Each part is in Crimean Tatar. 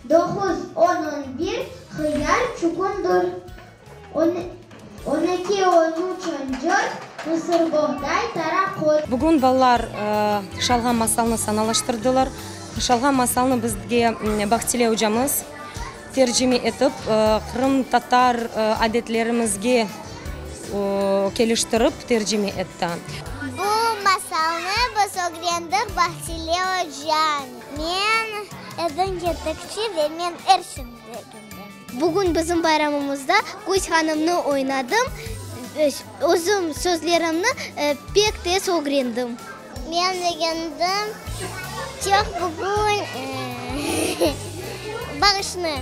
Doquz, on, on bir, hıyar, çukundur, on, on eki, on üç, on dört, mısırboğday, taraqot. Bugün balalar Şalğam masalını sanalaştırdılar. Şalğam masalını bizge Bahtile ocamız tercime etip, qırımtatar adetlerimizge keliştirip tercime etti. Bu masalnı biz ögrendik Bahtile ocanen. Men edim yetekçi ve men er şeyni begendim. Bugün bizim bayramımızda Küz hanımnı oynadım. Özüm sözlerimni pek tez ögrendim. Men begendim çoq bugün bağışnı.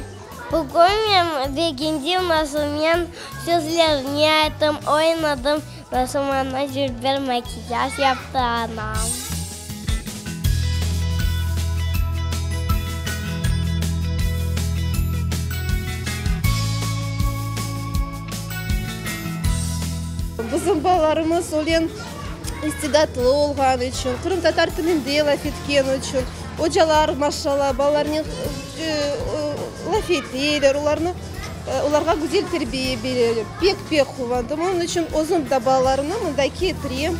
Bugün men begendim, nasıl men sözlerni ayttım, oynadım, nasıl maña dülber makiyaj yaptı anam. Bizim balalarımız öyle istidatlı olğanı içün, qırımtatar tilinde laf etkeni içün, ocalar, maşallah, balalarnen laf eteler, olarnı, olarğa güzel terbiye bereler. Pek-pek quvandım. Onıñ içün özüm de balalarımnı mında ketirem.